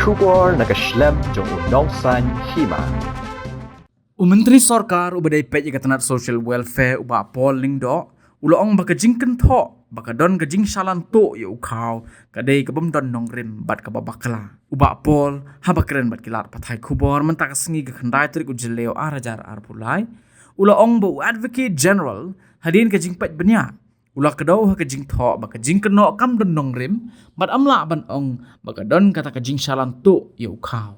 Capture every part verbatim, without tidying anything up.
Khubor na ka shlem jong u Nongsaiñ Hima. U Myntri Sorkar uba dei peit ïa ka tnat Social Welfare, u Bah Paul Lyngdoh, u la ong ba ka jingkynthoh ba ka don ka jingshalan tuh ïa u khaw ka dei ka bym don nongrim bad kaba bakla. U Bah Paul haba kren bad ki lad pathai khubor mynta ka sngi ka khyndai tarik u Jylliew ar hajar arphew lai, u la ong ba u Advocate General hadien ka jingpeit bniah u la kdew ha ka jingthoh ba ka jingkynnoh kam don nongrim bad ym lah ban ong ba ka don kata ka jingshalan tuh ïa u khaw.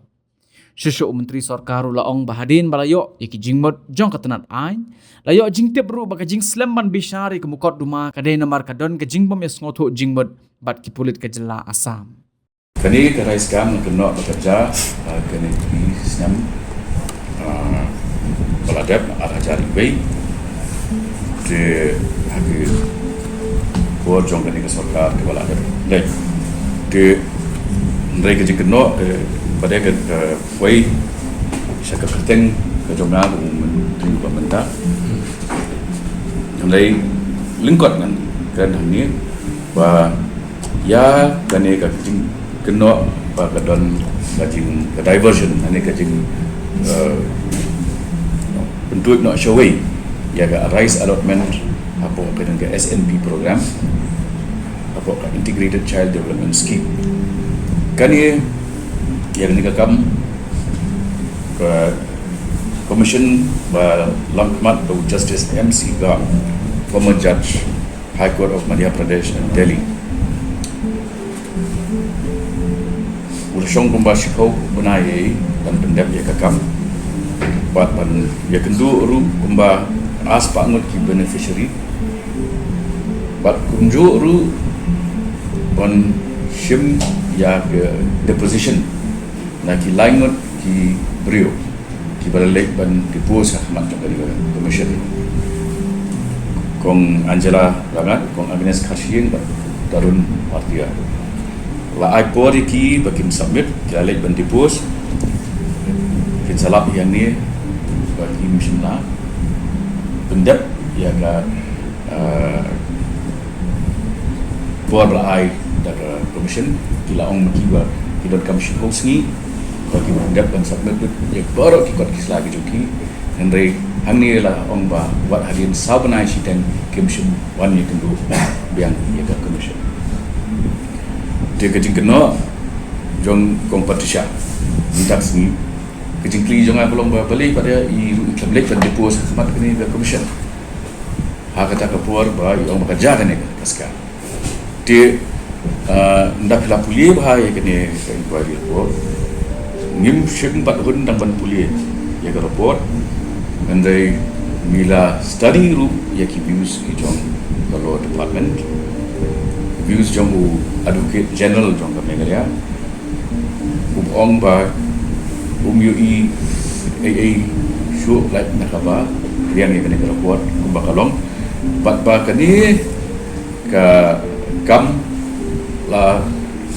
Shuh shuh u Myntri Sorkar u la ong ba hadien ba la ïoh ïa ki jingmut jong ka tnat aiñ, la ïoh jingtip ruh ba ka jingslem ban bishar ïa ka mukotduma ka dei namar ka don ka jingbym ïasngewthuh jingmut bad ki pulit ka jylla Assam. Kane ka rai skam la kynnoh ba ka jia, ah, kane ki snem, ah, ba la dep, ar hajar wei. Te ha ki por jong kane ka sorkar kaba la dep. Dei. Te hynrei ka jingkynnoh, eh, ba dei ka, ka wei sha ka kyrteng ka jong nga u Myntri ba mynta. Hynrei lyngkot ngan kren hangne ba ïa kane ka jingkynnoh ba ka don ka jing, ka diversion, kane ka jing, eh, pyntuid noh shawei ïa ka rice allotment hapoh kane ka S N P program, hapoh ka Integrated Child Development Scheme. Kane ïa kane ka kam ka Commission ba long khmat da u Justice M C Garg, former judge, High Court of Madhya Pradesh and Delhi. U la shong kumba shiphew bnai ban pyndep ïa ka kam bad ban ïakynduh ruh kumba ar spah ngut ki beneficiary bad kumjuh ruh ban shim ïa ka deposition na ki lai ngut ki briew kiba la leit ban depose ha khmat jong ka Commission. Kong Angela Langat, Kong Agnes Kharshiing bad Tarun Bhartia. La ai por ïa ki ba kin submit, ki la leit ban depose. Kin sa lap ïa ngi ba kim shym la pyndep ïa ka, ah, por ba la ai da ka Commission. Ki la ong ma ki ba ki donkam shiphew sngi ba ki pyndep ban submit lut ïa baroh ki kot ki sla ki jong ki. Hynrei hangne la ong ba wat hadien saw bnai shiteng kim shym wan ïakynduh biang ïa ka Commission. Te ka jingkynnoh jong Kong Patricia mynta ka sngi, ka jingkylli jong nga ka long ba balei pat ïa i ruh i khlem leit ban depose ha khmat kane ka Commission ha kata ka por ba i ong ba ka jia kane ka skhem. Te, ah, ynda phi la pule bha ïa kane ka inquiry report, ngim shym pat hun dang ban pule ïa ka report. Hynrei ngi la study ruh ïa ki views ki jong ka Law Department, views jong u Advocate General jong ka Meghalaya. U ong ba um ïohi ei ei shuh lait na kaba pdiang ïa kane ka report kumba ka long. Bad ba kane ka kam la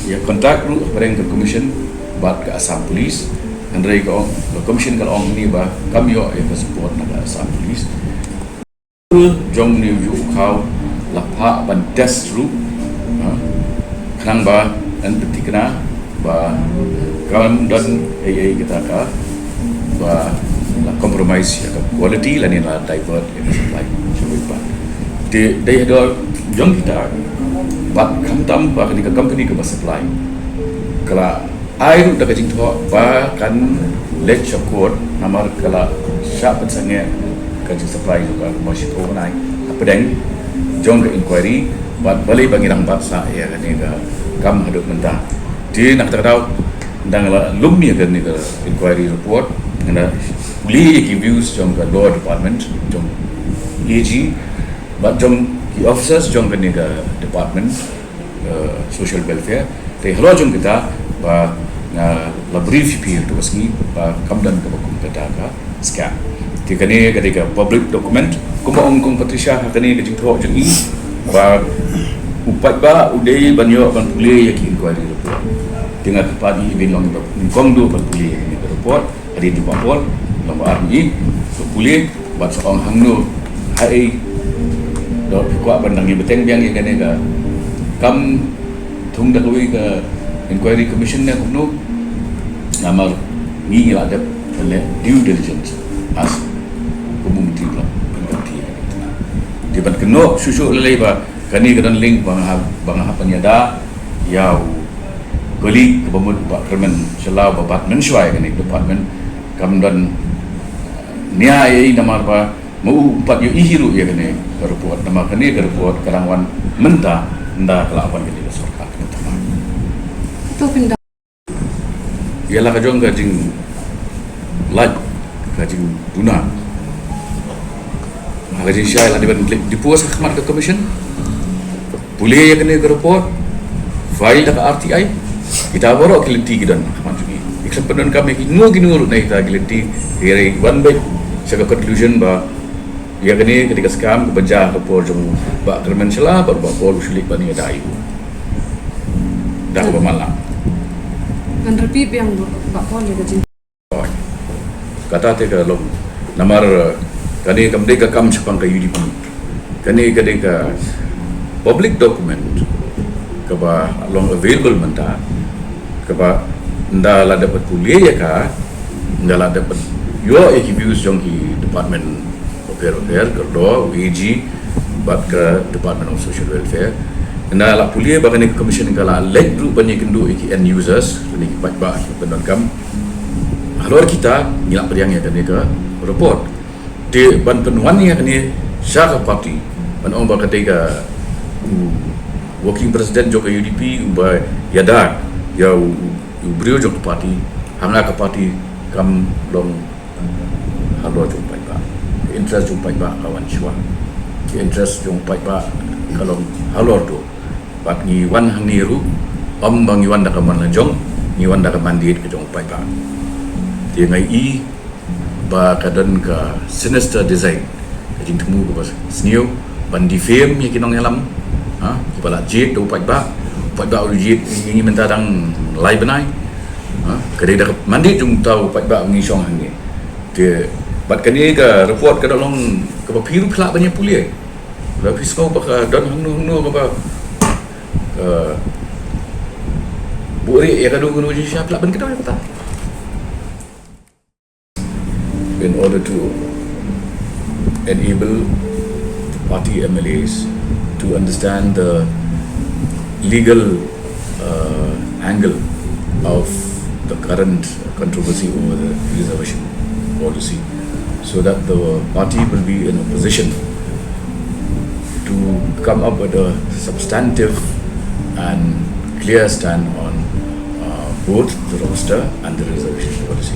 ïa contact ruh hapdeng ka Commission bad ka Assam Police. Hynrei ka ong, ka Commission ka la ong hangne ba kam ïoh ïa ka support na ka Assam Police. Jong une u khaw la phah ban test ruh, ha, khnang ba yn pynthikna ba kam don ei ei kata ka ba la compromise ïa ka quality lane la divert ïa ka supply sha wei pat. Te dei hador jong kita bad khamtam ba kane ka company kaba supply ka la ai ruh da ka jingthoh ba kan leit sha court namar ka la shah pynsangeh ka jingsupply jong ka kumba shiphew bnai hapdeng jong ka inquiry bad balei ba ngi dang bat sah ïa kane ka kam haduh mynta. Te na kata ka daw ynda nga la lum ïa kane ka inquiry report nga la pule ïa ki views jong ka Law Department jong A G bad jong ki officers jong kane ka department, eh, Social Welfare. Te halor jong kita ba nga la brief ïa phi ha kane ka sngi ba kam don kaba kum kata ka scam. Te kane ka dei ka public document kumba ong Kong Patricia ha kane ka jingthoh jong i ba u paidbah u dei ban ïoh ban pule ïa ki inquiry report. Te nga kyrpad ïa i Bah Lyngdoh ban pule ïa kane ka report. Hadien jong Bah Paul, long ba ar ngi, to pule, bad sa ong hangno, haei, dei phi kwah ban dang ïa bteng biang ïa kane ka kam thung da kawei ka inquiry commission ne kumno, Namar ngi la dep ban leh due diligence as kum u Myntri Block ban kynti ïa kane. Te ban kynnoh shuh shuh lei lei ba kane ka don link ba nga hap, ba nga hap ban ïada ïa u colleague kaba mut u Bah Kyrmen Shylla uba bat mynshuwa ïa kane ka department. Kam don nia ei ei namar ba ma u pat ïohi hi ruh ïa kane ka report, namar kane ka report ka dang wan mynta, ynda ka la wan kane ka sorkar ka mynta. To pynda ïa la ka jong ka jinglait, ka jingduna, ha ka jingshai la dei ban leit deposit ha khmat ka commission, pule ïa kane ka report, file da ka R T I. Kita baroh ki lynti ki don ha khmat jong ngi. Ngi khlem pyndonkam ïa kino kino ruh na kita ki lynti, ki rai wan beit sha ka conclusion ba ïa kane ka dei ka scam kaba jia ha ka por jong Bah Kyrmen Shylla bad Bah Paul u Shyllick ba ngi ïada ïa u da kaba man la. Ngan repeat biang, Bah Paul, ïa ka jing Kata te ka long namar, eh, kane kam dei ka kam shaphang ka U D P. Kane ka dei ka public document kaba long available mynta, kaba ynda la dep pule ïa ka, ynda la dep ïoh ïa ki views jong ki department bapher bapher, ka law, u A G bad ka Department of Social Welfare. Ynda la pule ba kane ka commission ka la leit ruh ban ïakynduh ïa ki end users, kane ki paidbah ki pyndonkam. Halor kita ngi la pdiang ïa kane ka report. Te ban pynwan ïa kane sha ka party, ban ong ba ka dei ka, u working president jong ka U D P uba ïada ïa u, u, u briew jong ka party, ha nga ka party kam long halor jong u paidbah. Ka interest jong u paidbah ka wan shuwa. Ka interest jong u paidbah ka long halor duh. Bad ngi wan hangne ruh, ym ba ngi wan da ka mon la jong, ngi wan da ka mandate ka jong u paidbah. Te nga i ba ka don ka sinister design, ka jingthmu kaba sniew ban defame ïa ki nongïalam, ha, kiba la jied da u paidbah. U paidbah u jied ïa ngi mynta dang lai bnai, ha, ka dei da ka mandate jong uta u paidbah ngi shong hangne. Te bad kane ka report ka da long kaba phi ruh phi lah ban ïa pule. Lada phi sngew ba ka don hangno hangno kaba, eh, buhrieh ïa kano kano jingshisha, phi lah ban kdew ïa kata. In order to enable the party M L As to understand the legal, uh, angle of the current controversy over the reservation policy, so that the party will be in a position to come up with a substantive and clear stand on, uh, both the roster and the reservation policy.